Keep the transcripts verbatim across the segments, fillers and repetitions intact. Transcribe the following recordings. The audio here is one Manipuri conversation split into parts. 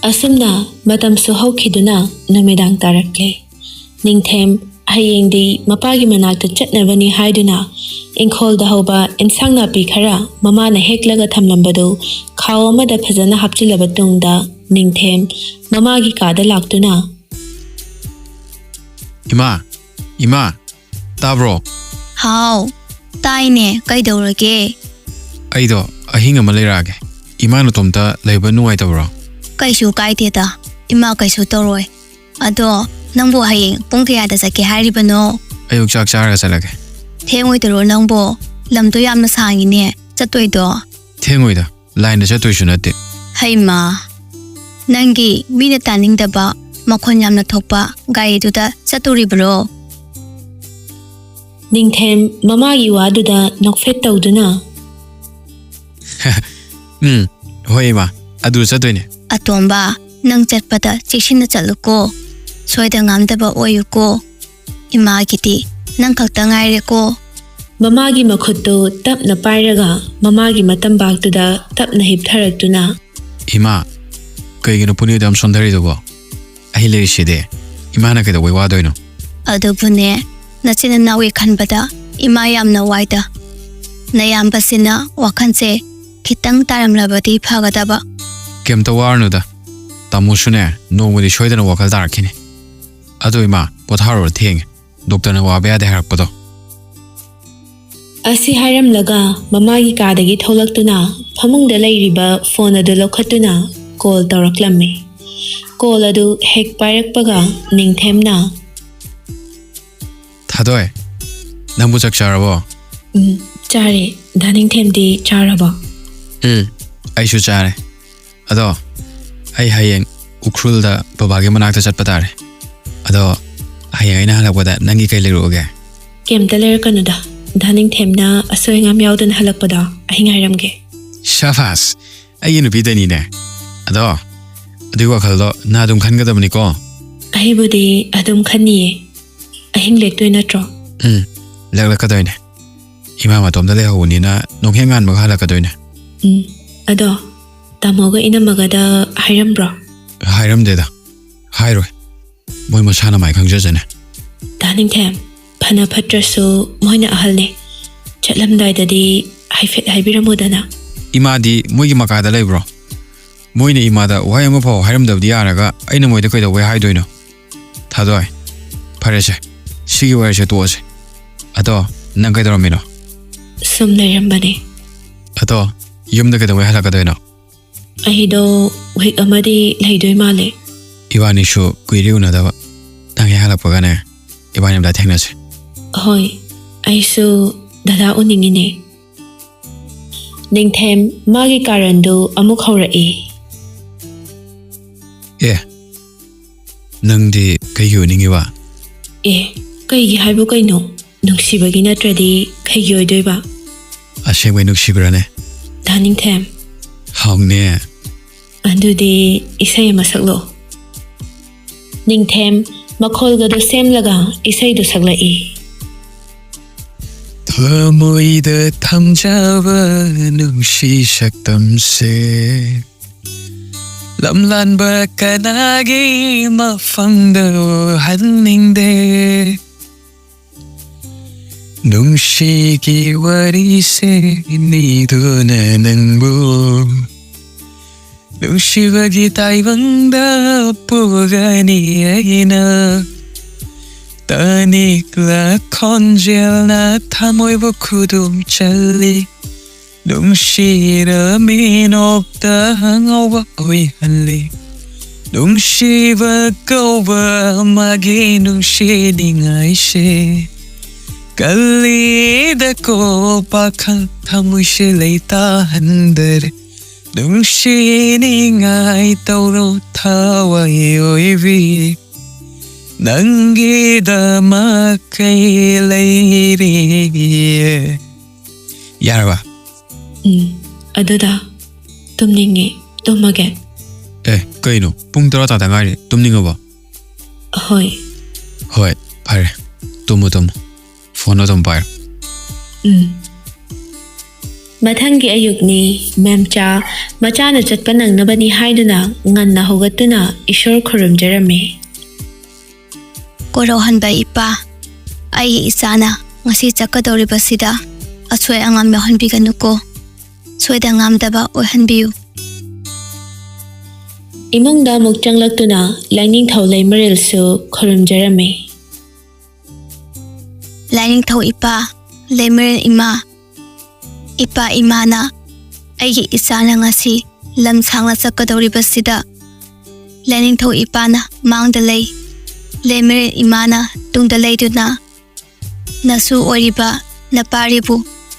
ꯑꯁꯨꯝꯅ ꯃꯇꯝꯁꯨ ꯍꯧꯈꯤꯗꯨꯅ ꯅꯨꯃꯤꯗꯥꯡ ꯇꯥꯔꯛꯂꯦ꯫ ꯅꯤꯡꯊꯦꯝ ꯍꯌꯦꯡꯗꯤ ꯃꯄꯥꯒꯤ ꯃꯅꯥꯛꯇ ꯆꯠꯅꯕꯅꯤ ꯍꯥꯏꯗꯨꯅ ꯏꯪꯈꯣꯜꯗ ꯍꯧꯕ ꯏꯟꯁꯥꯡ ꯅꯥꯄꯤ ꯈꯔ ꯃꯃꯥꯅ ꯍꯦꯛꯂꯒ ꯊꯝꯂꯝꯕꯗꯨ ꯈꯥꯎ ꯑꯃꯗ ꯐꯖꯅ ꯍꯥꯞꯆꯤꯜꯂꯕ ꯇꯨꯡꯗ ꯅꯤꯡꯊꯦꯝ ꯃꯃꯥꯒꯤ ꯀꯥꯗ ꯂꯥꯛꯇꯨꯅ, ꯏꯃꯥ, ꯏꯃꯥ, ꯇꯥꯕ꯭ꯔꯣ? ꯍꯥꯎ, ꯇꯥꯏꯅꯦ, ꯀꯩꯗꯧꯔꯒꯦ? ꯑꯩꯗꯣ ꯑꯍꯤꯡ ꯑꯃ ꯂꯩꯔꯛꯑꯒꯦ꯫ ꯏꯃꯥ ꯅꯇꯣꯝꯇ ꯂꯩꯕ ꯅꯨꯡꯉꯥꯏꯇꯕ꯭ꯔꯣ? ꯀꯩꯁꯨ ꯀꯥꯏꯗꯦꯗ, ꯏꯃꯥ ꯀꯩꯁꯨ ꯇꯧꯔꯣꯏ꯫ ꯑꯗꯣ ꯅꯪꯕꯨ ꯍꯌꯦꯡ ꯄꯨꯡ ꯀꯌꯥꯗ ꯆꯠꯀꯦ ꯍꯥꯏꯔꯤꯕꯅꯣ? ꯑꯌꯨꯛ ꯆꯥꯛ ꯆꯥꯔꯒ ꯆꯠꯂꯒꯦ꯫ ꯊꯦꯡꯉꯣꯏꯗꯔꯣ ꯅꯪꯕꯣ? ꯂꯝꯗꯣ ꯌꯥꯝꯅ ꯁꯥꯡꯉꯤꯅꯦ ꯆꯠꯇꯣꯏꯗꯣ꯫ ꯊꯦꯡꯉꯣꯏꯗ, ꯂꯥꯏꯟꯗ ꯆꯠꯇꯣꯏꯁꯨ ꯅꯠꯇꯦ꯫ ꯍꯩꯃꯥ, ꯅꯪꯒꯤ ꯃꯤꯅ ꯇꯥꯅꯤꯡꯗꯕ ꯃꯈꯣꯟ ꯌꯥꯝꯅ ꯊꯣꯛꯄ ꯒꯥꯔꯤꯗꯨꯗ ꯆꯠꯇꯣꯔꯤꯕ꯭ꯔꯣ? ꯅꯤꯡꯊꯦꯝ ꯃꯃꯥꯒꯤ ꯋꯥꯗꯨꯗ ꯅꯣꯛꯐꯦꯠ ꯇꯧꯗꯨꯅ, ꯎꯝ, ꯍꯣꯏ ꯏꯃꯥ, ꯑꯗꯨ ꯆꯠꯇꯣꯏꯅꯦ꯫ ꯑꯇꯣꯝꯕ, ꯅꯪ ꯆꯠꯄꯗ ꯆꯦꯛꯁꯤꯟꯅ ꯆꯠꯂꯨꯀꯣ, ꯁꯣꯏꯗ ꯉꯥꯝꯗꯕ ꯑꯣꯏꯌꯨꯀꯣ꯫ ꯏꯃꯥꯒꯤꯗꯤ ꯅꯪ ꯈꯛꯇ ꯉꯥꯏꯔꯦꯀꯣ꯫ ꯃꯃꯥꯒꯤ ꯃꯈꯨꯠꯇꯨ ꯇꯞꯅ ꯄꯥꯏꯔꯒ ꯃꯃꯥꯒꯤ ꯃꯇꯝꯕꯥꯛꯇꯨꯗ ꯇꯞꯅ ꯍꯤꯞꯊꯔꯛꯇꯨꯅ, ꯏꯃꯥ, ꯀꯩꯒꯤꯅꯣ ꯄꯨꯅꯦꯗ ꯌꯥꯝ ꯁꯣꯟꯊꯔꯤꯗꯨꯕꯣ? ꯑꯩ ꯂꯩꯔꯤꯁꯤꯗꯤ꯫ ꯏꯃꯥꯅ ꯀꯩꯗꯧꯕꯩ ꯋꯥꯗꯣꯏꯅꯣ? ꯑꯗꯨꯕꯨꯅꯦ, ꯅꯆꯤꯟ ꯅꯅꯥꯎꯒꯤ ꯈꯟꯕꯗ ꯏꯃꯥ ꯌꯥꯝꯅ ꯋꯥꯏꯗ꯫ ꯅꯌꯥꯝꯕꯁꯤꯅ ꯋꯥꯈꯜꯁꯦ ꯈꯤꯇꯪ ꯇꯥꯔꯝꯂꯕꯗꯤ ꯐꯒꯗꯕ꯫ ꯀꯩꯝꯇ ꯋꯥꯔꯨꯅꯨꯗ, ꯇꯥꯃꯣꯁꯨꯅꯦ ꯅꯣꯡꯃꯗꯤ ꯁꯣꯏꯗꯅ ꯋꯥꯈꯜ ꯇꯥꯔꯛꯈꯤꯅꯤ꯫ ꯑꯗꯣ ꯏꯃꯥ, ꯄꯣꯊꯥꯔꯨꯔꯣ, ꯊꯦꯡꯉꯦ꯫ ꯗꯣꯛꯇꯔꯅ ꯋꯥꯕ ꯌꯥꯗꯦ ꯍꯥꯏꯔꯛꯄꯗꯣ꯫ ꯑꯁꯤ ꯍꯥꯏꯔꯝꯂꯒ ꯃꯃꯥꯒꯤ ꯀꯥꯗꯒꯤ ꯊꯣꯛꯂꯛꯇꯨꯅ ꯐꯃꯨꯡꯗ ꯂꯩꯔꯤꯕ ꯐꯣꯟ ꯑꯗꯨ ꯂꯧꯈꯠꯇꯨꯅ ꯀꯣꯜ ꯇꯧꯔꯛꯂꯝꯃꯤ꯫ ꯀꯣꯜ ꯑꯗꯨ ꯍꯦꯛ ꯄꯥꯏꯔꯛꯄꯒ ꯅꯤꯡꯊꯦꯝꯅ, ꯊꯥꯗꯣꯏ, ꯅꯪꯕꯨ ꯆꯥꯛ ꯆꯥꯔꯕꯣ? "ꯎꯝ, ꯆꯥꯔꯦ꯫ ꯗꯥ ꯅꯤꯡꯊꯦꯝꯗꯤ ꯆꯥꯔꯕꯣ?" ꯎꯝ, ꯑꯩꯁꯨ ꯆꯥꯔꯦ꯫ ꯑꯗꯣ ꯑꯩ ꯍꯌꯦꯡ ꯎꯈ꯭ꯔꯨꯜꯗ ꯕꯕꯥꯒꯤ ꯃꯅꯥꯛꯇ ꯆꯠꯄ ꯇꯥꯔꯦ꯫ ꯑꯗꯣ ꯍꯌꯦꯡ ꯑꯩꯅ ꯍꯜꯂꯛꯄꯗ ꯅꯪꯒꯤ ꯀꯩ ꯂꯩꯔꯛꯎꯒꯦ? "ꯀꯩꯝꯇ ꯂꯩꯔꯛꯀꯅꯨꯗ, ꯗꯥ ꯅꯤꯡꯊꯦꯝꯅ ꯑꯁꯣꯏ ꯑꯉꯥꯝ ꯌꯥꯎꯗꯅ ꯍꯜꯂꯛꯄꯗꯣ ꯑꯩ ꯉꯥꯏꯔꯝꯒꯦ꯫" ꯁꯥꯕꯥꯁ, ꯑꯩꯒꯤ ꯅꯨꯄꯤꯗꯅꯤꯅꯦ꯫ ꯑꯗꯣ ꯑꯗꯨꯒꯤ ꯋꯥꯈꯜꯗꯣ ꯅꯪ ꯑꯗꯨꯝ ꯈꯟꯒꯗꯕꯅꯤꯀꯣ꯫ "ꯑꯩꯕꯨꯗꯤ ꯑꯗꯨꯝ ꯈꯟꯅꯤꯌꯦ꯫ ꯑꯍꯤꯡ ꯂꯦꯛꯇꯣꯏ ꯅꯠꯇ꯭ꯔꯣ?" ꯎꯝ, ꯂꯦꯛꯂꯛꯀꯗꯣꯏꯅꯦ꯫ ꯏꯃꯥ ꯃꯇꯣꯝꯇ ꯂꯩꯍꯧꯕꯅꯤꯅ ꯅꯣꯡꯍꯦꯛ ꯉꯥꯟꯕꯒ ꯍꯜꯂꯛꯀꯗꯣꯏꯅꯦ꯫ "ꯎꯝ, ꯑꯗꯣ ꯇꯥꯃꯣꯒ ꯏꯅꯝꯃꯒꯗ ꯍꯥꯏꯔꯝꯕ꯭ꯔꯣ?" ꯍꯥꯏꯔꯝꯗꯦꯗ꯫ ꯍꯥꯏꯔꯣꯏ꯫ ꯃꯣꯏ ꯃꯁꯥꯅ ꯃꯥꯏ ꯈꯪꯖꯖꯅꯤ꯫ ꯗꯥ ꯅꯤꯡꯊꯦꯝ, ꯐꯅ ꯐꯠꯇ꯭ꯔꯁꯨ ꯃꯣꯏꯅ ꯑꯍꯜꯅꯦ꯫ ꯆꯠꯂꯝꯗꯥꯏꯗꯗꯤ ꯍꯥꯏꯐꯦꯠ ꯍꯥꯏꯕꯤꯔꯝꯃꯨꯗꯅ꯫ ꯏꯃꯥꯗꯤ ꯃꯣꯏꯒꯤ ꯃꯀꯥꯗ ꯂꯩꯕ꯭ꯔꯣ? ꯃꯣꯏꯅ ꯏꯃꯥꯗ ꯋꯥꯍꯩ ꯑꯃꯐꯥꯎ ꯍꯥꯏꯔꯝꯗꯕꯗꯤ ꯌꯥꯔꯒ ꯑꯩꯅ ꯃꯣꯏꯗ ꯀꯩꯗꯧꯕꯩ ꯍꯥꯏꯗꯣꯏꯅꯣ? ꯊꯥꯗꯣꯏ, ꯐꯔꯦꯁꯦ, ꯁꯤꯒꯤ ꯋꯥꯔꯤꯁꯦ ꯇꯣꯛꯑꯁꯦ꯫ ꯑꯗꯣ, ꯅꯪ ꯀꯩꯗꯧꯔꯝꯃꯤꯅꯣ? ꯁꯨꯝ ꯂꯩꯔꯝꯕꯅꯦ꯫ ꯑꯗꯣ, ꯌꯨꯝꯗ ꯀꯩꯗꯧꯕꯩ ꯍꯜꯂꯛꯀꯗꯣꯏꯅꯣ? ꯑꯩꯗꯣ ꯋꯤꯛ ꯑꯃꯗꯤ ꯂꯩꯗꯣꯏ ꯃꯥꯜꯂꯦ꯫ ꯏꯕꯥꯅꯤꯁꯨ ꯀꯨꯏꯔꯦ ꯎꯅꯗꯕ꯫ ꯅꯪ ꯍꯦꯛ ꯍꯜꯂꯛꯄꯒꯅꯦ, ꯏꯕꯥꯅꯤ ꯑꯝꯇ ꯊꯦꯡꯅꯁꯦ꯫ ꯍꯣꯏ, ꯑꯩꯁꯨ ꯗꯗꯥ ꯎꯅꯤꯡꯉꯤꯅꯦ꯫ ꯅꯤꯡꯊꯦꯝ ꯃꯥꯒꯤ ꯀꯥꯔꯟꯗꯨ ꯑꯃꯨꯛ ꯍꯧꯔꯛꯏ꯫ ꯑꯦ, ꯅꯪꯗꯤ ꯀꯩꯒꯤ ꯎꯅꯤꯡꯉꯤꯕ? ꯑꯦ, ꯀꯩꯒꯤ ꯍꯥꯏꯕꯨ ꯀꯩꯅꯣ? ꯅꯨꯡꯁꯤꯕꯒꯤ ꯅꯠꯇ꯭ꯔꯗꯤ ꯀꯩꯒꯤ ꯑꯣꯏꯗꯣꯏꯕ? ꯑꯁꯦꯡꯕꯩ ꯅꯨꯡꯁꯤꯕ꯭ꯔꯥꯅꯦ? ꯗꯥ ꯅꯤꯡꯊꯦꯝ꯫ ꯍꯥꯎꯅꯦ꯫ ꯑꯗꯨꯗꯤ ꯏꯁꯩ ꯑꯃ ꯁꯛꯂꯛꯑꯣ꯫ ꯅꯤꯡꯊꯦꯝ ꯃꯈꯣꯜꯒꯗꯣ ꯁꯦꯝꯂꯒ ꯏꯁꯩꯗꯨ ꯁꯛꯂꯛꯏ꯫ ꯊꯃꯣꯏꯗ ꯊꯝꯖꯕ ꯅꯨꯡꯁꯤ ꯁꯛꯇꯝꯁꯦ, ꯂꯝꯂꯥꯟꯕ ꯀꯅꯥꯒꯤ ꯃꯐꯝꯗ ꯎꯍꯟꯅꯤꯡꯗꯦ꯫ ꯅꯨꯡꯁꯤꯒꯤ ꯋꯥꯔꯤꯁꯦ ꯂꯤꯗꯨꯅ ꯅꯪꯕꯨ ꯅꯨꯡꯁꯤꯕꯒꯤ ꯇꯥꯏꯕꯪꯗ ꯄꯨꯒꯅꯤ ꯑꯩꯅ꯫ ꯇꯥꯅꯤꯡꯂ ꯈꯣꯟꯖꯦꯜꯅ ꯊꯃꯣꯏꯕꯨ ꯈꯨꯗꯨꯝ ꯆꯜꯂꯤ꯫ ꯅꯨꯡꯁꯤꯔ ꯃꯤꯅꯣꯛꯇ ꯉꯧꯕ ꯑꯣꯏꯍꯜꯂꯤ꯫ ꯅꯨꯡꯁꯤꯕ ꯀꯧꯕ ꯃꯥꯒꯤ ꯅꯨꯡꯁꯤꯅꯤꯡꯉꯥꯏꯁꯦ꯫ ꯀꯜꯂꯤꯗꯀꯣ ꯄꯥꯈꯪ ꯊꯃꯣꯏꯁꯦ ꯂꯩꯇꯥꯍꯟꯗꯔꯦ꯫ ꯅꯨꯡꯁꯤꯅꯤꯡꯉꯥꯏ ꯇꯧꯔꯣ ꯊꯋꯥꯏ ꯑꯣꯏꯕꯤ꯫ ꯅꯪꯒꯤꯗꯃꯛ ꯀꯩ ꯂꯩꯔꯤꯌꯦ꯫ ꯌꯥꯔꯕ? ꯎꯝ, ꯑꯗꯨꯗ ꯇꯨꯝꯅꯤꯡꯉꯦ, ꯇꯨꯝꯃꯒꯦ꯫ ꯑꯦ, ꯀꯩꯅꯣ? ꯄꯨꯡ ꯇꯔꯥ ꯇꯥꯗ ꯉꯥꯏꯔꯤ, ꯇꯨꯝꯅꯤꯡꯉꯕꯣ? ꯍꯣꯏ꯫ ꯍꯣꯏ, ꯐꯔꯦ, ꯇꯨꯝꯃꯣ, ꯇꯨꯝꯃꯣ, ꯐꯣꯟ ꯑꯗꯨꯝ ꯄꯥꯏꯔꯣ꯫ ꯎꯝ꯫ ꯃꯊꯪꯒꯤ ꯑꯌꯨꯛꯅꯤ꯫ ꯃꯦꯝꯆꯥ ꯃꯆꯥꯅ ꯆꯠꯄ ꯅꯪꯅꯕꯅꯤ ꯍꯥꯏꯗꯨꯅ ꯉꯟꯅ ꯍꯧꯒꯠꯇꯨꯅ ꯏꯁꯣꯔ ꯈꯨꯔꯨꯝꯖꯔꯝꯃꯤ꯫ ꯀꯣꯔꯧꯍꯟꯕ ꯏꯄꯥ, ꯑꯩꯒꯤ ꯏꯆꯥꯅ ꯉꯁꯤ ꯆꯠꯀꯗꯧꯔꯤꯕꯁꯤꯗ ꯑꯁꯣꯏ ꯑꯉꯥꯝ ꯌꯥꯎꯍꯟꯕꯤꯒꯅꯨꯀꯣ꯫ ꯁꯣꯏꯗ ꯉꯥꯝꯗꯕ ꯑꯣꯏꯍꯟꯕꯤꯌꯨ꯫ ꯏꯃꯨꯡꯗ ꯑꯃꯨꯛ ꯆꯪꯂꯛꯇꯨꯅ ꯂꯥꯏꯅꯤꯡꯊꯧ ꯂꯩꯃꯔꯦꯜꯁꯨ ꯈꯨꯔꯨꯝꯖꯔꯝꯃꯤ꯫ ꯂꯥꯏꯅꯤꯡꯊꯧ ꯏꯄꯥ, ꯂꯩꯃꯔꯦꯜ ꯏꯃꯥ, ꯏꯄꯥ ꯏꯃꯥꯅ ꯑꯩꯒꯤ ꯏꯆꯥꯅ ꯉꯁꯤ ꯂꯝ ꯁꯥꯡꯅ ꯆꯠꯀꯗꯧꯔꯤꯕꯁꯤꯗ ꯂꯥꯏꯅꯤꯡꯊꯧ ꯏꯄꯥꯅ ꯃꯥꯡꯗ ꯂꯩ, ꯂꯩꯃꯔꯦꯜ ꯏꯃꯥꯅ ꯇꯨꯡꯗ ꯂꯩꯗꯨꯅ ꯅꯁꯨ ꯑꯣꯏꯔꯤꯕ ꯅꯄꯥꯔꯤꯕꯨ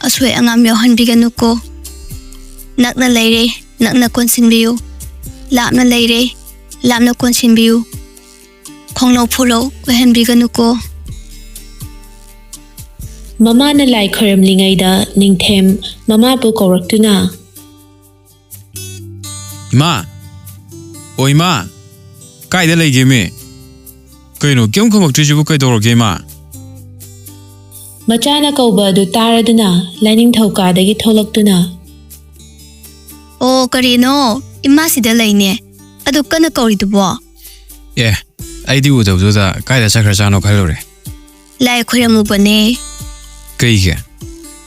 ꯑꯁꯣꯏ ꯑꯉꯥꯝ ꯌꯥꯎꯍꯟꯕꯤꯒꯅꯨꯀꯣ꯫ ꯅꯛꯅ ꯂꯩꯔꯦ, ꯅꯛꯅ ꯀꯣꯟꯁꯤꯟꯕꯤꯌꯨ꯫ ꯂꯥꯞꯅ ꯂꯩꯔꯦ, ꯂꯥꯞꯅ ꯀꯣꯟꯁꯤꯟꯕꯤꯌꯨ꯫ ꯈꯣꯡꯂꯧ ꯐꯨꯂꯧ ꯑꯣꯏꯍꯟꯕꯤꯒꯅꯨꯀꯣ꯫ ꯃꯃꯥꯅ ꯂꯥꯏ ꯈꯣꯏꯔꯝꯂꯤꯉꯩꯗ ꯅꯤꯡꯊꯦꯝ ꯃꯃꯥꯕꯨ ꯀꯧꯔꯛꯇꯨꯅ, "ꯏꯃꯥ! ꯑꯣ ꯏꯃꯥ! ꯀꯥꯏꯗ ꯂꯩꯒꯦꯃꯤ? ꯀꯩꯅꯣ ꯀꯩꯝ ꯈꯨꯝꯃꯛꯇ꯭ꯔꯤꯁꯤꯕꯨ ꯀꯩꯗꯧꯔꯒꯦ ꯏꯃꯥ?" ꯃꯆꯥꯅ ꯀꯧꯕ ꯑꯗꯨ ꯇꯥꯔꯗꯨꯅ ꯂꯥꯏꯅꯤꯡꯊꯧ ꯀꯥꯗꯒꯤ ꯊꯣꯛꯂꯛꯇꯨꯅ, "ꯑꯣ, ꯀꯔꯤꯅꯣ? ꯏꯃꯥꯁꯤꯗ ꯂꯩꯅꯦ꯫ ꯑꯗꯨ ꯀꯟꯅ ꯀꯧꯔꯤꯗꯨꯕꯣ?" "ꯑꯦ, ꯑꯩꯗꯤ ꯎꯗꯕꯗꯨꯗ ꯀꯥꯏꯗ ꯆꯠꯈ꯭ꯔꯖꯥꯠꯅꯣ ꯈꯜꯂꯨꯔꯦ꯫" "ꯂꯥꯏ ꯈꯣꯏꯔꯝꯃꯨꯕꯅꯦ꯫" "ꯀꯩꯒꯤ?"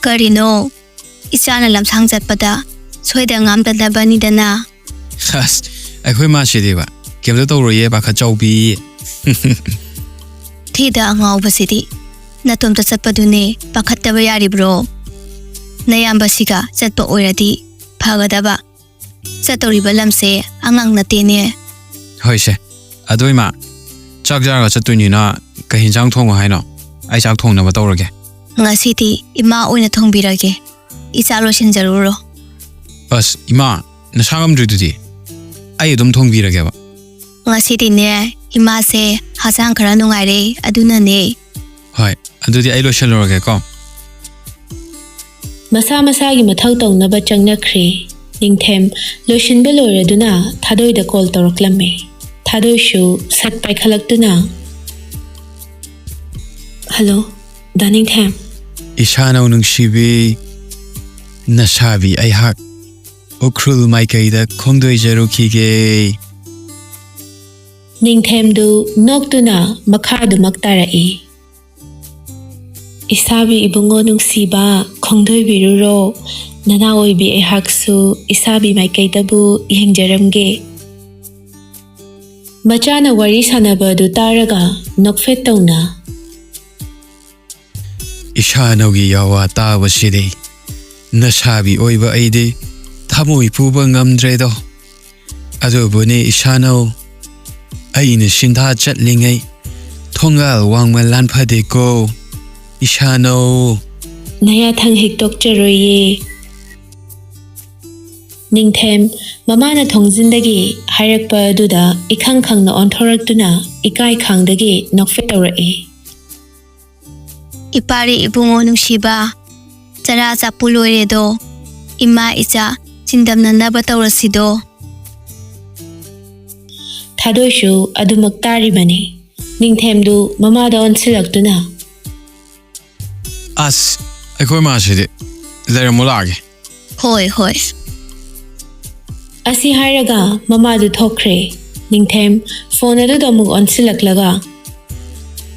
"ꯀꯔꯤꯅꯣ? ꯏꯆꯥꯅ ꯂꯝꯁꯥꯡ ꯆꯠꯄꯗ ꯁꯣꯏꯗ ꯉꯥꯝꯗꯅꯕꯅꯤꯗꯅ꯫" "ꯑꯁ, ꯑꯩꯈꯣꯏ ꯃꯥꯁꯤꯗꯤꯕ ꯀꯩꯝꯇ ꯇꯧꯔꯣꯏꯌꯦ, ꯄꯥꯈꯠ ꯆꯥꯎꯕꯤ꯫" "ꯊꯤꯗ ꯑꯉꯥꯎꯕꯁꯤꯗꯤ, ꯅꯇꯣꯝꯇ ꯆꯠꯄꯗꯨꯅꯦ ꯄꯥꯈꯠꯇꯕ ꯌꯥꯔꯤꯕ꯭ꯔꯣ? ꯅꯌꯥꯝꯕꯁꯤꯒ ꯆꯠꯄ ꯑꯣꯏꯔꯗꯤ ꯐꯒꯗꯕ꯫ ꯆꯠꯇꯧꯔꯤꯕ ꯂꯝꯁꯦ ꯑꯉꯥꯡ ꯅꯠꯇꯦꯅꯦ꯫" "ꯍꯣꯏꯁꯦ, ꯑꯗꯣ ꯏꯃꯥ, ꯆꯥꯛ ꯆꯥꯔꯒ ꯆꯠꯇꯣꯏꯅꯤꯅ ꯀꯩ ꯍꯤꯟꯖꯥꯡ ꯊꯣꯡꯉꯣ ꯍꯥꯏꯅꯣ? ꯑꯩ ꯆꯥꯛ ꯊꯣꯡꯅꯕ ꯇꯧꯔꯒꯦ꯫" "ꯉꯁꯤꯗꯤ ꯏꯃꯥ ꯑꯣꯏꯅ ꯊꯣꯡꯕꯤꯔꯒꯦ꯫ ꯏꯆꯥ ꯂꯣꯏꯁꯤꯟꯖꯔꯨꯔꯣ꯫" "ꯑꯁ ꯏꯃꯥ, ꯅꯁꯥ ꯉꯝꯗ꯭ꯔꯤꯗꯨꯗꯤ? ꯑꯩ ꯑꯗꯨꯝ ꯊꯣꯡꯕꯤꯔꯒꯦꯕ꯫" "ꯉꯁꯤꯗꯤꯅꯦ, ꯏꯃꯥꯁꯦ ꯍꯛꯆꯥꯡ ꯈꯔ ꯅꯨꯡꯉꯥꯏꯔꯦ, ꯑꯗꯨꯅꯅꯦ꯫" "ꯍꯣꯏ, ꯑꯗꯨꯗꯤ ꯑꯩ ꯂꯣꯏꯁꯤꯜꯂꯨꯔꯒꯦꯀꯣ꯫" ꯃꯁꯥ ꯃꯁꯥꯒꯤ ꯃꯊꯧ ꯇꯧꯅꯕ ꯆꯪꯅꯈ꯭ꯔꯦ꯫ ꯅꯤꯡꯊꯦꯝ ꯂꯣꯏꯁꯤꯟꯕ ꯂꯣꯏꯔꯗꯨꯅ ꯊꯥꯗꯣꯏꯗ ꯀꯣꯜ ꯇꯧꯔꯛꯂꯝꯃꯤ꯫ ꯊꯥꯗꯣꯏꯁꯨ ꯁꯠ ꯄꯥꯏꯈꯠꯂꯛꯇꯨꯅ, "ꯍꯜꯂꯣ, ꯗꯥ ꯅꯤꯡꯊꯦꯝ꯫" "ꯏꯁꯥꯅꯧ ꯅꯨꯡꯁꯤꯕꯤ, ꯅꯁꯥꯕꯤ ꯑꯩꯍꯥꯛ ꯎꯈ꯭ꯔꯨꯜ ꯃꯥꯏꯀꯩꯗ ꯈꯣꯡꯗꯣꯏꯖꯔꯨꯈꯤꯒꯦ꯫ ꯅꯤꯡꯊꯦꯝꯗꯨ ꯅꯣꯛꯇꯨꯅ ꯃꯈꯥ ꯑꯗꯨꯃꯛ ꯇꯥꯔꯛꯏ꯫ ꯏꯁꯥꯕꯤ ꯏꯕꯨꯡꯉꯣ ꯅꯨꯡꯁꯤꯕ, ꯈꯣꯡꯗꯣꯏꯕꯤꯔꯨꯔꯣ꯫ ꯅꯅꯥ ꯑꯣꯏꯕꯤ ꯑꯩꯍꯥꯛꯁꯨ ꯏꯁꯥꯕꯤ ꯃꯥꯏꯀꯩꯗꯕꯨ ꯌꯦꯡꯖꯔꯝꯒꯦ꯫ ꯃꯆꯥꯅ ꯋꯥꯔꯤ ꯁꯥꯟꯅꯕ ꯑꯗꯨ ꯇꯥꯔꯒ ꯅꯣꯛꯐꯦꯠ ꯇꯧꯅ, ꯏꯁꯥꯅꯧꯒꯤ ꯌꯥꯋꯥ ꯇꯥꯕꯁꯤꯗꯤ ꯅꯁꯥꯕꯤ ꯑꯣꯏꯕ ꯑꯩꯗꯤ ꯊꯃꯣꯏ ꯄꯨꯕ ꯉꯝꯗ꯭ꯔꯦꯗꯣ꯫ ꯑꯗꯨꯕꯨꯅꯦ ꯏꯁꯥꯅꯧ, ꯑꯩꯅ ꯁꯤꯟꯊꯥ ꯆꯠꯂꯤꯉꯩ ꯊꯣꯡꯒꯥꯜ ꯋꯥꯡꯃ ꯂꯥꯟꯐꯗꯦꯀꯣ ꯏꯁꯥꯅꯧ꯫ ꯅꯌꯥꯊꯪ ꯍꯤꯛꯇꯣꯛꯆꯔꯣꯏꯌꯦ꯫ ꯅꯤꯡꯊꯦꯝ ꯃꯃꯥꯅ ꯊꯣꯡꯖꯤꯟꯗꯒꯤ ꯍꯥꯏꯔꯛꯄ ꯑꯗꯨꯗ ꯏꯈꯪ ꯈꯪꯅ ꯑꯣꯟꯊꯣꯔꯛꯇꯨꯅ ꯏꯀꯥꯏ ꯈꯥꯡꯗꯒꯤ ꯅꯣꯛꯐꯦꯠ ꯇꯧꯔꯛꯏ꯫ ꯏꯄꯥꯔꯤ ꯏꯕꯨꯡꯉꯣ ꯅꯨꯡꯁꯤꯕ, ꯆꯔꯥ ꯆꯥꯄꯨ ꯂꯣꯏꯔꯦꯗꯣ꯫ ꯏꯃꯥ ꯏꯆꯥ ꯆꯤꯟꯗꯝꯅꯅꯕ ꯇꯧꯔꯁꯤꯗꯣ꯫ ꯊꯥꯗꯣꯏꯁꯨ ꯑꯗꯨꯃꯛ ꯇꯥꯔꯤꯕꯅꯤ꯫ ꯅꯤꯡꯊꯦꯝꯗꯨ ꯃꯃꯥꯗ ꯑꯣꯟꯁꯤꯜꯂꯛꯇꯨꯅ, ꯑꯁ, ꯑꯩꯈꯣꯏ ꯃꯥꯁꯤꯗꯤ꯫ ꯂꯩꯔꯝꯃꯨ, ꯂꯥꯛꯑꯒꯦ꯫ ꯍꯣꯏ ꯍꯣꯏ꯫ ꯑꯁꯤ ꯍꯥꯏꯔꯒ ꯃꯃꯥꯗꯨ ꯊꯣꯛꯈ꯭ꯔꯦ꯫ ꯅꯤꯡꯊꯦꯝ ꯐꯣꯟ ꯑꯗꯨꯗ ꯑꯃꯨꯛ ꯑꯣꯟꯁꯤꯜꯂꯛꯂꯒ,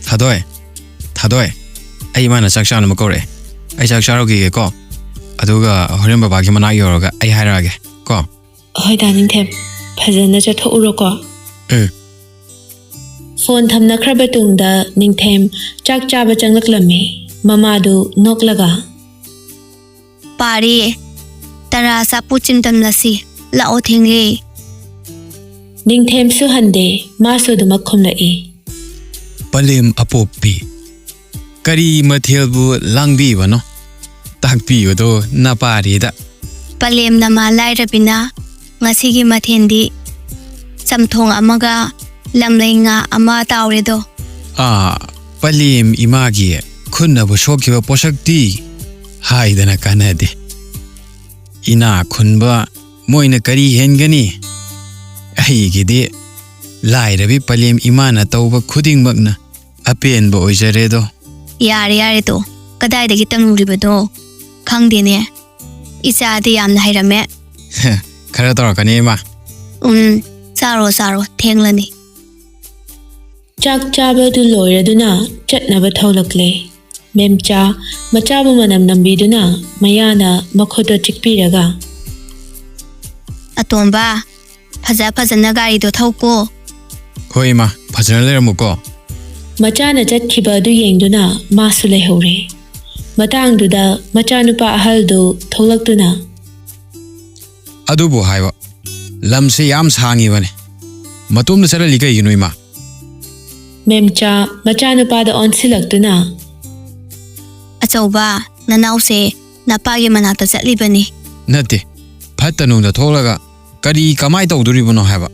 ꯊꯥꯗꯣꯏ, ꯊꯥꯗꯣꯏ, ꯑꯩ ꯏꯃꯥꯅ ꯆꯥꯛ ꯆꯥꯅꯕ ꯀꯧꯔꯛꯑꯦ꯫ ꯑꯩ ꯆꯥꯛ ꯆꯥꯔꯨꯈꯤꯒꯦꯀꯣ, ꯑꯗꯨꯒ ꯍꯣꯔꯦꯟ ꯕꯕꯥꯒꯤ ꯃꯅꯥꯛ ꯌꯧꯔꯒ ꯑꯩ ꯍꯥꯏꯔꯛꯑꯒꯦ ꯀꯣ꯫ "ꯍꯣꯏꯗ ꯅꯤꯡꯊꯦꯝ, ꯐꯖꯅ ꯆꯠꯊꯣꯛꯎꯔꯣꯀꯣ꯫" ꯎꯝ꯫ ꯐꯣꯟ ꯊꯝꯅꯈ꯭ꯔꯕ ꯇꯨꯡꯗ ꯅꯤꯡꯊꯦꯝ ꯆꯥꯛ ꯆꯥꯕ ꯆꯪꯂꯛꯂꯝꯃꯤ꯫ ꯃꯃꯥꯗꯨ ꯅꯣꯛꯂꯒ, "ꯄꯥꯔꯤ, ꯇꯔꯥ ꯆꯥꯄꯨ ꯆꯤꯟꯗꯝꯂꯁꯤ, ꯂꯥꯛꯑꯣ, ꯊꯦꯡꯂꯦ꯫" ꯅꯤꯡꯊꯦꯝꯁꯨ ꯍꯟꯗꯦ, ꯃꯥꯁꯨ ꯑꯗꯨꯃꯛ ꯈꯨꯝꯂꯛꯏ꯫ ꯄꯂꯦꯝ ꯑꯄꯣꯛꯄꯤ, ꯀꯔꯤ ꯃꯊꯦꯜꯕꯨ ꯂꯥꯡꯕꯤꯕꯅꯣ? ꯇꯥꯛꯄꯤꯌꯨꯗꯣ ꯅꯄꯥꯔꯤꯗ꯫ ꯄꯂꯦꯝ ꯅꯃꯥ ꯂꯥꯏꯔꯕꯤꯅ ꯉꯁꯤꯒꯤ ꯃꯊꯦꯜꯗꯤ ꯆꯝꯊꯣꯡ ꯑꯃꯒ ꯂꯝꯂꯩ ꯉꯥ ꯑꯃ ꯇꯥꯎꯔꯦꯗꯣ꯫ ꯑꯥ, ꯄꯂꯦꯝ ꯏꯃꯥꯒꯤ ꯈꯨꯠꯅꯕꯨ ꯁꯣꯛꯈꯤꯕ ꯄꯣꯠꯁꯛꯇꯤ ꯍꯥꯏꯗꯅ ꯀꯥꯟꯅꯗꯦ꯫ ꯏꯅꯥ ꯈꯨꯟꯕ ꯃꯣꯏꯅ ꯀꯔꯤ ꯍꯦꯟꯒꯅꯤ? ꯑꯩꯒꯤꯗꯤ ꯂꯥꯏꯔꯕꯤ ꯄꯂꯦꯝ ꯏꯃꯥꯅ ꯇꯧꯕ ꯈꯨꯗꯤꯡꯃꯛꯅ ꯑꯄꯦꯟꯕ ꯑꯣꯏꯖꯔꯦꯗꯣ꯫ ꯌꯥꯔꯦ ꯌꯥꯔꯦꯗꯣ, ꯀꯗꯥꯏꯗꯒꯤ ꯇꯝꯂꯨꯔꯤꯕꯅꯣ? ꯈꯪꯗꯦꯅꯦ꯫ ꯏꯆꯥꯗꯤ ꯌꯥꯝꯅ ꯍꯩꯔꯝꯃꯦ꯫ ꯈꯔ ꯇꯧꯔꯛꯀꯅꯤ, ꯏꯃꯥ꯫ ꯎꯝ, ꯆꯥꯔꯣ, ꯆꯥꯔꯣ, ꯊꯦꯡꯂꯅꯤ꯫ ꯆꯥꯛ ꯆꯥꯕꯗꯨ ꯂꯣꯏꯔꯗꯨꯅ ꯆꯠꯅꯕ ꯊꯣꯛꯂꯛꯂꯦ꯫ ꯃꯦꯝꯆꯥ ꯃꯆꯥꯕꯨ ꯃꯅꯝ ꯅꯝꯕꯤꯗꯨꯅ ꯃꯌꯥꯅ ꯃꯈꯨꯠꯇꯣ ꯆꯤꯛꯄꯤꯔꯒ, "ꯑꯇꯣꯝꯕ, ꯐꯖ ꯐꯖꯅ ꯒꯥꯔꯤꯗꯣ ꯊꯧꯀꯣ꯫" "ꯍꯣꯏ, ꯏꯃꯥ, ꯐꯖꯅ ꯂꯩꯔꯝꯃꯨꯀꯣ꯫" ꯃꯆꯥꯅ ꯆꯠꯈꯤꯕ ꯑꯗꯨ ꯌꯦꯡꯗꯨꯅ ꯃꯥꯁꯨ ꯂꯩꯍꯧꯔꯦ꯫ ꯃꯇꯥꯡꯗꯨꯗ ꯃꯆꯥꯅꯨꯄꯥ ꯑꯍꯜꯗꯨ ꯊꯣꯛꯂꯛꯇꯨꯅ, "ꯑꯗꯨꯕꯨ ꯍꯥꯏꯕ, ꯂꯝꯁꯦ ꯌꯥꯝ ꯁꯥꯡꯉꯤꯕꯅꯦ꯫ ꯃꯇꯣꯝꯗ ꯆꯠꯍꯜꯂꯤ ꯀꯩꯒꯤꯅꯣ, ꯏꯃꯥ?" ꯃꯦꯝꯆꯥ ꯃꯆꯥꯅꯨꯄꯥꯗ ꯑꯣꯟꯁꯤꯜꯂꯛꯇꯨꯅ, "ꯑꯆꯧꯕ, ꯅꯅꯥꯎꯁꯦ ꯅꯄꯥꯒꯤ ꯃꯅꯥꯛꯇ ꯆꯠꯂꯤꯕꯅꯤ꯫" "ꯅꯠꯇꯦ, ꯐꯠꯇ ꯅꯨꯡꯗ ꯊꯣꯛꯂꯒ ꯀꯔꯤ ꯀꯃꯥꯏ ꯇꯧꯗꯣꯔꯤꯕꯅꯣ ꯍꯥꯏꯕ?"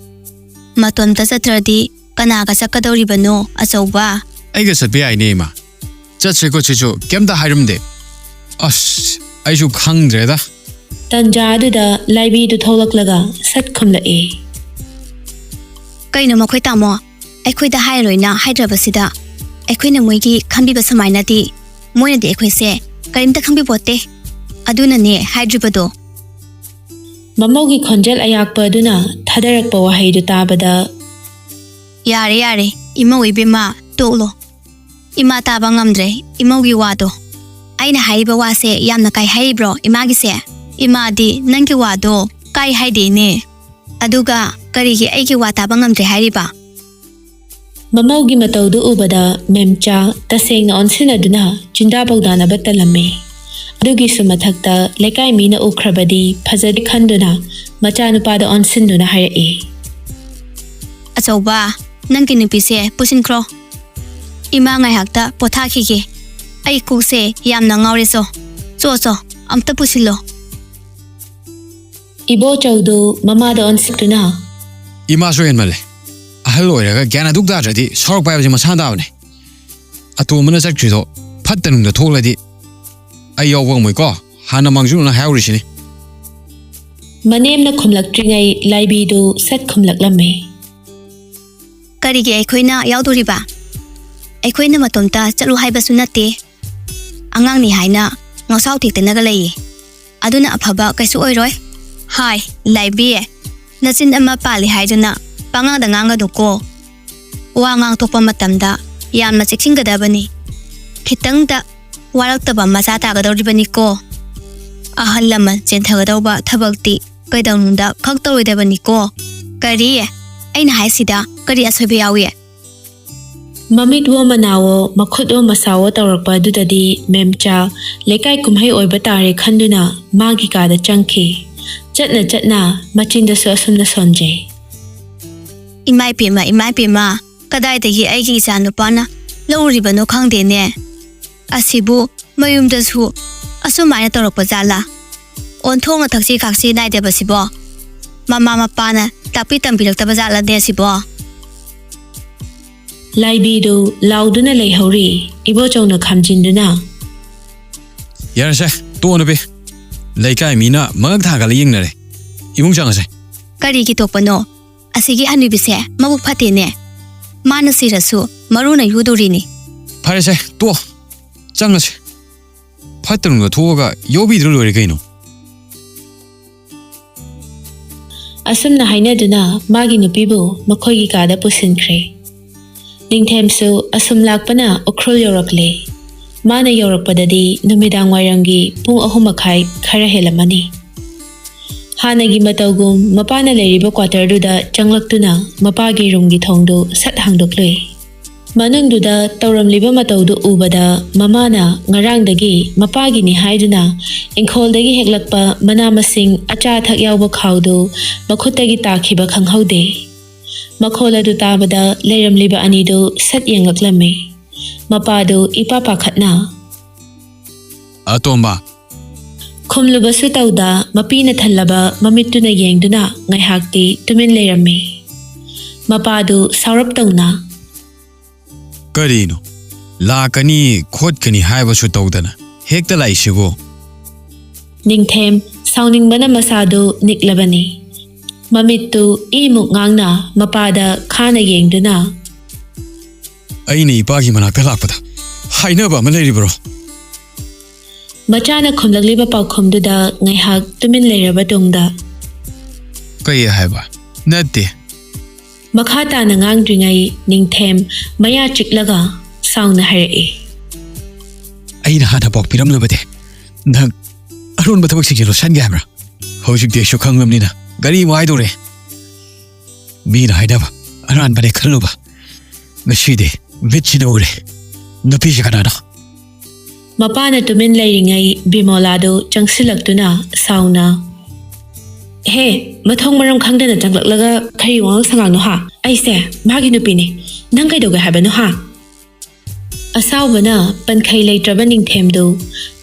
"ꯃꯇꯣꯝꯇ ꯆꯠꯇ꯭ꯔꯗꯤ ꯀꯅꯥꯒ ꯆꯠꯀꯗꯧꯔꯤꯕꯅꯣ, ꯑꯆꯧꯕ?" "ꯑꯩꯒ ꯆꯠꯄ ꯌꯥꯏꯅꯦ, ꯏꯃꯥ꯫ ꯆꯠꯁꯦ ꯈꯣꯠꯁꯦꯁꯨ ꯀꯩꯝꯇ ꯍꯥꯏꯔꯝꯗꯦ꯫ ꯑꯁ, ꯑꯩꯁꯨ ꯈꯪꯗ꯭ꯔꯦꯗ꯫" ꯇꯟꯖꯥ ꯑꯗꯨꯗ ꯂꯥꯏꯕꯤꯗꯨ ꯊꯣꯛꯂꯛꯂꯒ ꯁꯠ ꯈꯨꯝꯂꯛꯏ꯫ "ꯀꯩꯅꯣ ꯃꯈꯣꯏ ꯇꯥꯃꯣ? ꯑꯩꯈꯣꯏꯗ ꯍꯥꯏꯔꯣꯏꯅ ꯍꯥꯏꯗ꯭ꯔꯕꯁꯤꯗ? ꯑꯩꯈꯣꯏꯅ ꯃꯣꯏꯒꯤ ꯈꯟꯕꯤꯕ ꯁꯨꯃꯥꯏꯅꯗꯤ, ꯃꯣꯏꯅꯗꯤ ꯑꯩꯈꯣꯏꯁꯦ ꯀꯔꯤꯝꯇ ꯈꯪꯕꯤꯄꯣꯠꯇꯦ꯫ ꯑꯗꯨꯅꯅꯦ ꯍꯥꯏꯗ꯭ꯔꯤꯕꯗꯣ꯫" ꯃꯃꯧꯒꯤ ꯈꯣꯟꯖꯦꯜ ꯑꯌꯥꯛꯄ ꯑꯗꯨꯅ ꯊꯥꯗꯔꯛꯄ ꯋꯥꯍꯩꯗꯨ ꯇꯥꯕꯗ, "ꯌꯥꯔꯦ, ꯌꯥꯔꯦ, ꯏꯃꯧ ꯏꯕꯦꯝꯃ, ꯇꯣꯛꯂꯣ꯫ ꯏꯃꯥ ꯇꯥꯕ ꯉꯝꯗ꯭ꯔꯦ ꯏꯃꯧꯒꯤ ꯋꯥꯗꯣ꯫ ꯑꯩꯅ ꯍꯥꯏꯔꯤꯕ ꯋꯥꯁꯦ ꯌꯥꯝꯅ ꯀꯥꯏ ꯍꯥꯏꯔꯤꯕ꯭ꯔꯣ ꯏꯃꯥꯒꯤꯁꯦ? ꯏꯃꯥꯗꯤ ꯅꯪꯒꯤ ꯋꯥꯗꯣ ꯀꯥꯏ ꯍꯥꯏꯗꯦꯅꯦ꯫ ꯑꯗꯨꯒ ꯀꯔꯤꯒꯤ ꯑꯩꯒꯤ ꯋꯥ ꯇꯥꯕ ꯉꯝꯗ꯭ꯔꯦ ꯍꯥꯏꯔꯤꯕ?" ꯃꯃꯧꯒꯤ ꯃꯇꯧꯗꯨ ꯎꯕꯗ ꯃꯦꯝꯆꯥ ꯇꯁꯦꯡꯅ ꯑꯣꯟꯁꯤꯟꯅꯗꯨꯅ ꯆꯤꯟꯗꯥ ꯄꯧꯗꯥꯅꯕ ꯇꯜꯂꯝꯃꯤ꯫ ꯑꯗꯨꯒꯤꯁꯨ ꯃꯊꯛꯇ ꯂꯩꯀꯥꯏ ꯃꯤꯅ ꯎꯈ꯭ꯔꯕꯗꯤ ꯐꯖꯗꯦ ꯈꯟꯗꯨꯅ ꯃꯆꯥꯅꯨꯄꯥꯗ ꯑꯣꯟꯁꯤꯟꯗꯨꯅ ꯍꯥꯏꯔꯛꯏ, "ꯑꯆꯧꯕ, ꯅꯪꯒꯤ ꯅꯨꯄꯤꯁꯦ ꯄꯨꯁꯤꯟꯈ꯭ꯔꯣ꯫ ꯏꯃꯥ ꯉꯥꯏꯍꯥꯛꯇ ꯄꯣꯊꯥꯈꯤꯒꯦ꯫ ꯑꯩ ꯀꯣꯛꯁꯦ ꯌꯥꯝꯅ ꯉꯥꯎꯔꯦ꯫ ꯆꯣ, ꯆꯣ, ꯆꯣ, ꯑꯝꯇ ꯄꯨꯁꯤꯜꯂꯣ꯫" ꯏꯕꯣꯆꯧꯗꯨ ꯃꯃꯥꯗ ꯑꯣꯟꯁꯤꯟꯗꯨꯅ, "ꯏꯃꯥꯁꯨ ꯍꯦꯟꯃꯜꯂꯦ꯫ ꯑꯍꯜ ꯑꯣꯏꯔꯒ ꯒ꯭ꯌꯥꯟ ꯑꯗꯨꯛ ꯇꯥꯗ꯭ꯔꯗꯤ ꯁꯥꯎꯔꯛꯄ ꯍꯥꯏꯕꯁꯤ ꯃꯁꯥꯅ ꯇꯥꯕꯅꯦ꯫ ꯑꯇꯣꯝꯕꯅ ꯆꯠꯈ꯭ꯔꯤꯗꯣ ꯐꯠꯇ ꯅꯨꯡꯗ ꯊꯣꯛꯂꯗꯤ ꯑꯩ ꯌꯥꯎꯕ ꯉꯝꯃꯣꯏꯀꯣ꯫ ꯍꯥꯟꯅ ꯃꯥꯡꯖꯧꯅꯅ ꯍꯥꯏꯍꯧꯔꯤꯁꯤꯅꯤ꯫" ꯃꯅꯦꯝꯅ ꯈꯨꯝꯂꯛꯇ꯭ꯔꯤꯉꯩ ꯂꯥꯏꯕꯤꯗꯨ ꯁꯠ ꯈꯨꯝꯂꯛꯂꯝꯃꯤ꯫ "ꯀꯔꯤꯒꯤ ꯑꯩꯈꯣꯏꯅ ꯌꯥꯎꯗꯣꯔꯤꯕ? ꯑꯩꯈꯣꯏꯅ ꯃꯇꯣꯝꯇ ꯆꯠꯂꯨ ꯍꯥꯏꯕꯁꯨ ꯅꯠꯇꯦ꯫ ꯑꯉꯥꯡꯅꯤ ꯍꯥꯏꯅ ꯉꯥꯎꯁꯥꯎ ꯊꯦꯛꯇꯅꯒ ꯂꯩꯌꯦ꯫ ꯑꯗꯨꯅ ꯑꯐꯕ ꯀꯩꯁꯨ ꯑꯣꯏꯔꯣꯏ꯫ ꯍꯥꯏ, ꯂꯥꯏꯕꯤ, ꯅꯆꯤꯟ ꯑꯃ ꯄꯥꯜꯂꯤ ꯍꯥꯏꯗꯨꯅ ꯄꯉꯥꯡꯗ ꯉꯥꯡꯒꯅꯨꯀꯣ꯫ ꯋꯥ ꯉꯥꯡꯊꯣꯛꯄ ꯃꯇꯝꯗ ꯌꯥꯝꯅ ꯆꯦꯛꯁꯤꯟꯒꯗꯕꯅꯤ꯫ ꯈꯤꯇꯪꯗ ꯋꯥꯔꯛꯇꯕ ꯃꯆꯥ ꯇꯥꯒꯗꯧꯔꯤꯕꯅꯤꯀꯣ꯫ ꯑꯍꯜ ꯂꯃꯟ ꯆꯦꯟꯊꯒꯗꯧꯕ ꯊꯕꯛꯇꯤ ꯀꯩꯗꯧꯅꯨꯡꯗ ꯈꯛ ꯇꯧꯔꯣꯏꯗꯕꯅꯤꯀꯣ꯫ ꯀꯔꯤ? ꯑꯩꯅ ꯍꯥꯏꯁꯤꯗ ꯀꯔꯤ ꯑꯁꯣꯏꯕ ꯌꯥꯎꯏ? ꯃꯃꯤꯠꯋꯣ ꯃꯅꯥꯋꯣ, ꯃꯈꯨꯠꯋꯣ ꯃꯁꯥꯋꯣ ꯇꯧꯔꯛꯄ ꯑꯗꯨꯗꯗꯤ ꯃꯦꯝꯆꯥ ꯂꯩꯀꯥꯏ ꯀꯨꯝꯍꯩ ꯑꯣꯏꯕ ꯇꯥꯔꯦ ꯈꯟꯗꯨꯅ ꯃꯥꯒꯤ ꯀꯥꯗ ꯆꯪꯈꯤ꯫ ꯆꯠꯅ ꯆꯠꯅ ꯃꯆꯤꯟꯗꯁꯨ ꯑꯁꯨꯝꯅ ꯁꯣꯟꯖꯩ꯫ ꯏꯃꯥꯏ ꯄꯦꯝꯃ, ꯏꯃꯥꯏ ꯄꯦꯝꯃ, ꯀꯗꯥꯏꯗꯒꯤ ꯑꯩꯒꯤ ꯏꯆꯥ ꯅꯨꯄꯥꯅ ꯂꯧꯔꯤꯕꯅꯣ ꯈꯪꯗꯦꯅꯦ꯫ ꯑꯁꯤꯕꯨ ꯃꯌꯨꯝꯗꯁꯨ ꯑꯁꯨꯃꯥꯏꯅ ꯇꯧꯔꯛꯄ ꯖꯥꯠꯂꯥ? ꯑꯣꯟꯊꯣꯛꯅ ꯊꯛꯁꯤ ꯈꯥꯛꯁꯤ ꯅꯥꯏꯗꯕꯁꯤꯕꯣ꯫ ꯃꯃꯥ ꯃꯄꯥꯅ ꯇꯥꯛꯄꯤ ꯇꯝꯕꯤꯔꯛꯇꯕ ꯖꯥꯠꯂꯅꯦ ꯁꯤꯕꯣ? ꯂꯥꯏꯕꯤꯗꯨ ꯂꯥꯎꯗꯨꯅ ꯂꯩꯍꯧꯔꯤ, ꯏꯕꯣꯆꯧꯅ ꯈꯥꯝꯖꯤꯟꯗꯨꯅ꯫ ꯌꯥꯔꯦꯁꯦ, ꯇꯣꯛꯑꯣ ꯅꯨꯄꯤ꯫ ꯂꯩꯀꯥꯏ ꯃꯤꯅ ꯃꯉꯛ ꯊꯥꯒꯠꯂ ꯌꯦꯡꯅꯔꯦ꯫ ꯏꯃꯨꯡ ꯆꯪꯉꯁꯦ꯫ ꯀꯔꯤꯒꯤ ꯇꯣꯛꯄꯅꯣ? ꯑꯁꯤꯒꯤ ꯍꯅꯨꯕꯤꯁꯦ ꯃꯕꯨꯛ ꯐꯠꯇꯦꯅꯦ꯫ ꯃꯥꯅ ꯁꯤꯔꯁꯨ ꯃꯔꯨꯅ ꯌꯨꯗꯣꯔꯤꯅꯤ꯫ ꯐꯔꯦꯁꯦ, ꯇꯣꯛꯑꯣ꯫ ꯆꯪꯉꯁꯦ꯫ ꯐꯠꯇ ꯅꯨꯡꯗ ꯊꯣꯛꯑꯒ ꯌꯣꯕꯤꯗ꯭ꯔ ꯂꯣꯏꯔꯦ ꯀꯩꯅꯣ꯫ ꯑꯁꯨꯝꯅ ꯍꯥꯏꯅꯗꯨꯅ ꯃꯥꯒꯤ ꯅꯨꯄꯤꯕꯨ ꯃꯈꯣꯏꯒꯤ ꯀꯥꯗ ꯄꯨꯁꯤꯟꯈ꯭ꯔꯦ꯫ ꯅꯤꯡꯊꯦꯝꯁꯨ ꯑꯁꯨꯝ ꯂꯥꯛꯄꯅ ꯎꯈ꯭ꯔꯨꯜ ꯌꯧꯔꯛꯂꯦ꯫ ꯃꯥꯅ ꯌꯧꯔꯛꯄꯗꯗꯤ ꯅꯨꯃꯤꯗꯥꯡ ꯋꯥꯏꯔꯝꯒꯤ ꯄꯨꯡ ꯑꯍꯨꯝ ꯃꯈꯥꯏ ꯈꯔ ꯍꯦꯜꯂꯝꯃꯅꯤ꯫ ꯍꯥꯟꯅꯒꯤ ꯃꯇꯧꯒꯨꯝ ꯃꯄꯥꯅ ꯂꯩꯔꯤꯕ ꯀ꯭ꯋꯥꯇꯔꯗꯨꯗ ꯆꯪꯂꯛꯇꯨꯅ ꯃꯄꯥꯒꯤ ꯔꯨꯝꯒꯤ ꯊꯣꯡꯗꯨ ꯁꯠ ꯍꯥꯡꯗꯣꯛꯂꯨꯏ꯫ ꯃꯅꯨꯡꯗꯨꯗ ꯇꯧꯔꯝꯂꯤꯕ ꯃꯇꯧꯗꯨ ꯎꯕꯗ ꯃꯃꯥꯅ ꯉꯔꯥꯡꯗꯒꯤ ꯃꯄꯥꯒꯤꯅꯤ ꯍꯥꯏꯗꯨꯅ ꯏꯪꯈꯣꯜꯗꯒꯤ ꯍꯦꯛꯂꯛꯄ ꯃꯅꯥ ꯃꯁꯤꯡ ꯑꯆꯥ ꯑꯊꯛ ꯌꯥꯎꯕ ꯈꯥꯎꯗꯨ ꯃꯈꯨꯠꯇꯒꯤ ꯇꯥꯈꯤꯕ ꯈꯪꯍꯧꯗꯦ꯫ ꯃꯈꯣꯜ ꯑꯗꯨ ꯇꯥꯕꯗ ꯂꯩꯔꯝꯂꯤꯕ ꯑꯅꯤꯗꯨ ꯁꯠ ꯌꯦꯡꯂꯛꯂꯝꯃꯤ꯫ ꯃꯄꯥꯗꯨ ꯏꯄꯥ ꯄꯥꯈꯠꯅ, "ꯑꯇꯣꯝꯕ!" ꯈꯨꯝꯂꯨꯕꯁꯨ ꯇꯧꯗ ꯃꯄꯤꯅ ꯊꯜꯂꯕ ꯃꯃꯤꯠꯇꯨꯅ ꯌꯦꯡꯗꯨꯅ ꯉꯥꯏꯍꯥꯛꯇꯤ ꯇꯨꯃꯤꯟ ꯂꯩꯔꯝꯃꯤ꯫ ꯃꯄꯥꯗꯨ ꯁꯥꯎꯔꯞ ꯇꯧꯅ, "ꯀꯔꯤꯅꯣ? ꯂꯥꯛꯀꯅꯤ ꯈꯣꯠꯀꯅꯤ ꯍꯥꯏꯕꯁꯨ ꯇꯧꯗꯅ ꯍꯦꯛꯇ ꯂꯥꯛꯏꯁꯤꯕꯨ?" ꯅꯤꯡꯊꯦꯝ ꯁꯥꯎꯅꯤꯡꯕꯅ ꯃꯁꯥꯗꯨ ꯅꯤꯛꯂꯕꯅꯤ꯫ ꯃꯃꯤꯠꯇꯨ ꯏꯃꯨꯛ ꯉꯥꯡꯅ ꯃꯄꯥꯗ ꯈꯥꯅ ꯌꯦꯡꯗꯨꯅ, "ꯑꯩꯅ ꯏꯄꯥꯒꯤ ꯃꯅꯥꯛꯇ ꯂꯥꯛꯄꯗ ꯍꯥꯏꯅꯕ ꯑꯃ ꯂꯩꯔꯤꯕ꯭ꯔꯣ?" ꯃꯆꯥꯅ ꯈꯨꯝꯂꯛꯂꯤꯕ ꯄꯥꯎꯈꯨꯝꯗꯨꯗ ꯉꯥꯏꯍꯥꯛ ꯇꯨꯃꯤꯟ ꯂꯩꯔꯕ ꯇꯨꯡꯗ, "ꯀꯩ ꯍꯥꯏꯕ? ꯅꯠꯇꯦ꯫ ꯃꯈꯥ ꯇꯥꯅ ꯉꯥꯡꯗ꯭ꯔꯤꯉꯩ ꯅꯤꯡꯊꯦꯝ ꯃꯌꯥ ꯆꯤꯛꯂꯒ ꯁꯥꯎꯅ ꯍꯥꯏꯔꯛꯏ꯫ ꯑꯩꯅ ꯍꯥꯟꯅ ꯄꯥꯎ ꯄꯤꯔꯝꯂꯕꯗꯤ ꯅꯪ ꯑꯔꯣꯟꯕ ꯊꯕꯛꯁꯤꯡꯁꯦ ꯂꯣꯠꯁꯟꯒꯦ ꯍꯥꯏꯕ꯭ꯔꯥ? ꯍꯧꯖꯤꯛꯇꯤ ꯑꯩꯁꯨ ꯈꯪꯂꯕꯅꯤꯅ ꯀꯔꯤ ꯑꯃꯨꯛ ꯍꯥꯏꯗꯧꯔꯦ? ꯃꯤꯅ ꯍꯥꯏꯅꯕ ꯑꯔꯥꯟꯕꯅꯦ ꯈꯜꯂꯨꯕ꯫ ꯉꯁꯤꯗꯤ ꯃꯤꯠꯁꯤꯅ ꯎꯔꯦ꯫ ꯅꯨꯄꯤꯁꯦ ꯀꯅꯥꯅꯣ?" ꯃꯄꯥꯅ ꯇꯨꯃꯤꯟ ꯂꯩꯔꯤꯉꯩ ꯕꯤꯃꯣꯂꯥꯗꯨ ꯆꯪꯁꯤꯜꯂꯛꯇꯨꯅ ꯁꯥꯎꯅ, "ꯍꯦ, ꯃꯊꯣꯡ ꯃꯔꯝ ꯈꯪꯗꯅ ꯆꯪꯂꯛꯂꯒ ꯀꯔꯤ ꯋꯥꯉꯥꯡ ꯁꯉꯥꯡꯅꯣ ꯍꯥ? ꯑꯩꯁꯦ ꯃꯥꯒꯤ ꯅꯨꯄꯤꯅꯦ꯫ ꯅꯪ ꯀꯩꯗꯧꯒꯦ ꯍꯥꯏꯕꯅꯣ ꯍꯥ?" ꯑꯁꯥꯎꯕꯅ ꯄꯟꯈꯩ ꯂꯩꯇ꯭ꯔꯕ ꯅꯤꯡꯊꯦꯝꯗꯨ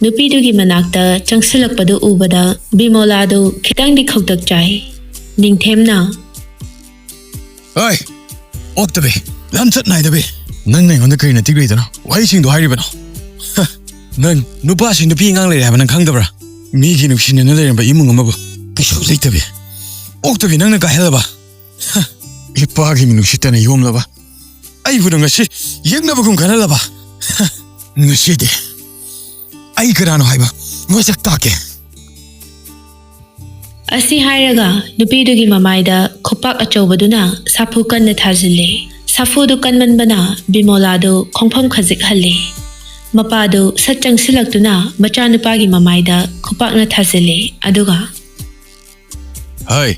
ꯅꯨꯄꯤꯗꯨꯒꯤ ꯃꯅꯥꯛꯇ ꯆꯪꯁꯤꯜꯂꯛꯄꯗꯨ ꯎꯕꯗ ꯕꯤꯃꯣꯂꯥꯗꯨ ꯈꯤꯇꯪꯗꯤ ꯈꯧꯇꯛ ꯆꯥꯏ꯫ ꯅꯤꯡꯊꯦꯝꯅ, "ꯑꯣꯏ, ꯑꯣꯛꯇꯕꯤ, ꯂꯝꯆꯠ ꯅꯥꯏꯗꯕꯤ, ꯅꯪꯅ ꯑꯩꯉꯣꯟꯗ ꯀꯔꯤ ꯅꯇꯤꯛ ꯂꯩꯗꯅ ꯋꯥꯍꯩꯁꯤꯡꯗꯣ ꯍꯥꯏꯔꯤꯕꯅꯣ? ꯍ, ꯅꯪ ꯅꯨꯄꯥꯁꯤ ꯅꯨꯄꯤ ꯑꯉꯥꯡ ꯂꯩꯔꯦ ꯍꯥꯏꯕ ꯅꯪ ꯈꯪꯗꯕ꯭ꯔꯥ? ꯃꯤꯒꯤ ꯅꯨꯡꯁꯤꯅꯅ ꯂꯩꯔꯝꯕ ꯏꯃꯨꯡ ꯑꯃꯕꯨ ꯀꯩꯁꯨ ꯂꯩꯇꯕꯤ, ꯑꯣꯛꯇꯕꯤ ꯅꯪꯅ ꯀꯥꯏꯍꯜꯂꯕ꯫ ꯍ, ꯏꯄꯥꯒꯤ ꯃꯤꯅꯨꯡꯁꯤꯠꯇꯅ ꯌꯣꯝꯂꯕ ꯑꯩꯕꯨ ꯅꯪ ꯉꯁꯤ ꯌꯦꯛꯅꯕꯒꯨꯝ ꯈꯜꯍꯜꯂꯕ꯫ ꯍ, ꯉꯁꯤꯗꯤ ꯑꯩ ꯀꯅꯥꯅꯣ ꯍꯥꯏꯕ ꯃꯁꯛ ꯇꯥꯛꯀꯦ꯫" ꯑꯁꯤ ꯍꯥꯏꯔꯒ ꯅꯨꯄꯤꯗꯨꯒꯤ ꯃꯃꯥꯏꯗ ꯈꯨꯄꯥꯛ ꯑꯆꯧꯕꯗꯨꯅ ꯁꯥꯐꯨ ꯀꯟꯅ ꯊꯥꯖꯤꯜꯂꯦ꯫ ꯁꯥꯐꯨꯗꯨ ꯀꯟꯃꯟꯕꯅ ꯕꯤꯃꯣꯂꯥꯗꯨ ꯈꯣꯡꯐꯝ ꯈꯖꯤꯛ ꯍꯜꯂꯦ꯫ ꯃꯄꯥꯗꯨ ꯁꯠ ꯆꯪꯁꯤꯜꯂꯛꯇꯨꯅ ꯃꯆꯥꯅꯨꯄꯥꯒꯤ ꯃꯃꯥꯏꯗ ꯈꯨꯄꯥꯛꯅ ꯊꯥꯖꯤꯜꯂꯦ꯫ ꯑꯗꯨꯒ, "ꯍꯩ,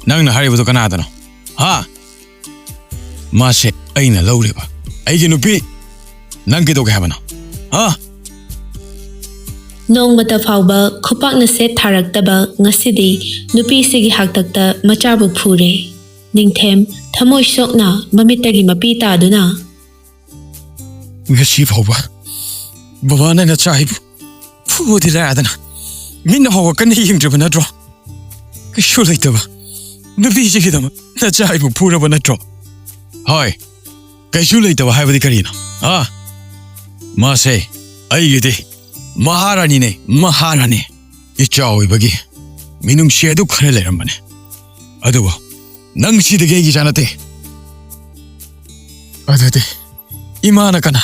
ꯅꯪꯅ ꯍꯥꯏꯔꯤꯕꯗꯨ ꯀꯅꯥꯗꯅꯣ? ꯍꯥ? ꯃꯥꯁꯦ ꯑꯩꯅ ꯂꯧꯔꯤꯕ ꯑꯩꯒꯤ ꯅꯨꯄꯤ꯫ ꯅꯪ ꯀꯩꯗꯧꯒꯦ ꯍꯥꯏꯕꯅꯣ? ꯍꯥ?" ꯅꯣꯡꯃꯇ ꯐꯥꯎꯕ ꯈꯨꯄꯥꯛꯅ ꯁꯦꯠ ꯊꯥꯔꯛꯇꯕ ꯉꯁꯤꯗꯤ ꯅꯨꯄꯤꯁꯤꯒꯤ ꯍꯥꯛꯇꯛꯇ ꯃꯆꯥꯕꯨ ꯐꯨꯔꯦ꯫ ꯅꯤꯡꯊꯦꯝ ꯊꯃꯣꯏ ꯁꯣꯛꯅ ꯃꯃꯤꯠꯇꯒꯤ ꯃꯄꯤ ꯇꯥꯗꯨꯅ, "ꯉꯁꯤ ꯐꯥꯎꯕ ꯕꯕꯥꯅ ꯅꯆꯥ ꯑꯩꯕꯨ ꯐꯨꯕꯗꯤ ꯂꯥꯏꯗꯅ ꯃꯤꯠꯅ ꯐꯥꯎꯕ ꯀꯟꯅ ꯌꯦꯡꯗ꯭ꯔꯕ ꯅꯠꯇ꯭ꯔꯣ? ꯀꯩꯁꯨ ꯂꯩꯇꯕ ꯅꯨꯄꯤꯁꯤꯒꯤꯗꯃꯛ ꯅꯆꯥ ꯑꯩꯕꯨ ꯐꯨꯔꯕ ꯅꯠꯇ꯭ꯔꯣ?" "ꯍꯣꯏ, ꯀꯩꯁꯨ ꯂꯩꯇꯕ ꯍꯥꯏꯕꯗꯤ ꯀꯔꯤꯅꯣ? ꯍꯥ? ꯃꯥꯁꯦ ꯑꯩꯒꯤꯗꯤ ꯃꯍꯥꯔꯥꯅꯤꯅꯦ, ꯃꯍꯥꯔꯥꯅꯤ꯫ ꯏꯆꯥ ꯑꯣꯏꯕꯒꯤ ꯃꯤꯅꯨꯡꯁꯤ ꯑꯗꯨ ꯈꯔ ꯂꯩꯔꯝꯕꯅꯦ, ꯑꯗꯨꯕꯨ ꯅꯪ ꯁꯤꯗꯒꯤ ꯑꯩꯒꯤ ꯏꯆꯥ ꯅꯠꯇꯦ꯫ ꯑꯗꯨꯗꯤ ꯏꯃꯥꯅ ꯀꯅꯥ?"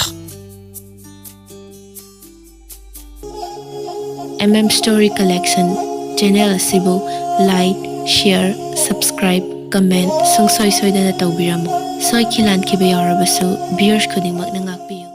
M M Story Collection channel ꯑꯁꯤꯕꯨ like, share, subscribe, comment ꯁꯨꯡꯁꯣꯏ ꯁꯣꯏꯗꯅ ꯇꯧꯕꯤꯔꯝꯃꯨ꯫ ꯁꯣꯏꯈꯤ ꯂꯥꯟꯈꯤꯕ ꯌꯥꯎꯔꯕꯁꯨ viewers ꯈꯨꯗꯤꯡꯃꯛꯅ ꯉꯥꯛꯄꯤꯌꯨ꯫